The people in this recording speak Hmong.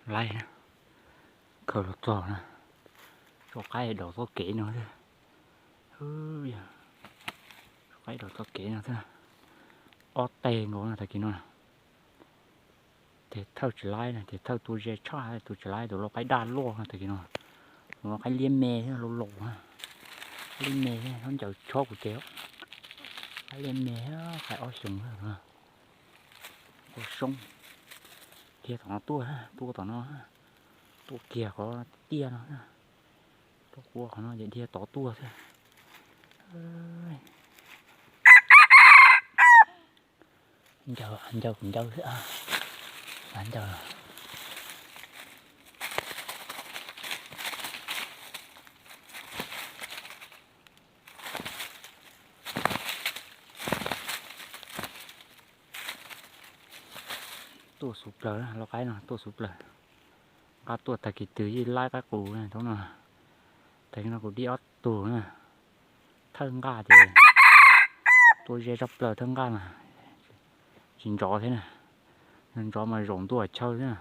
Laib, khaws los txog na, tso qaib daus txoj kev no thiab. Tso qaib daus txoj kev no thiab. Ob teg nkaus no tag kis no. Tes thawj tsis laib na, tes thawj tua ze tshaj, tus tsis laib tus lau qaib daj luaj no tag kis no. Tus lau qaib liab me thiab, lau laus, qaib liab me thiab, nyob ncaws chob kuv tes. Qaib liab me thiab, qaib ob xyoos thiab. Ua soob. Dhia tom no tuaj, tuaj tom no, tuaj kiag qhov tiaj no, tuaj qua qhov no ces dhia tod tuaj thiab. Ncaws, ncaws kuv ncaws thiab, ncaws. Tuaj xuv plaws, lau qaib no tuaj xuv plaws. Nqa tuaj tag kis twg yeej laib qaib qus thaum no. Tag kis no kuv dib ob tug na. Thawj nqaj ces tua ze tshaj plaws thawj nqaj mas tsis ntsov thiab na. Yog ntsov mas zaum ntua chaw thiab na.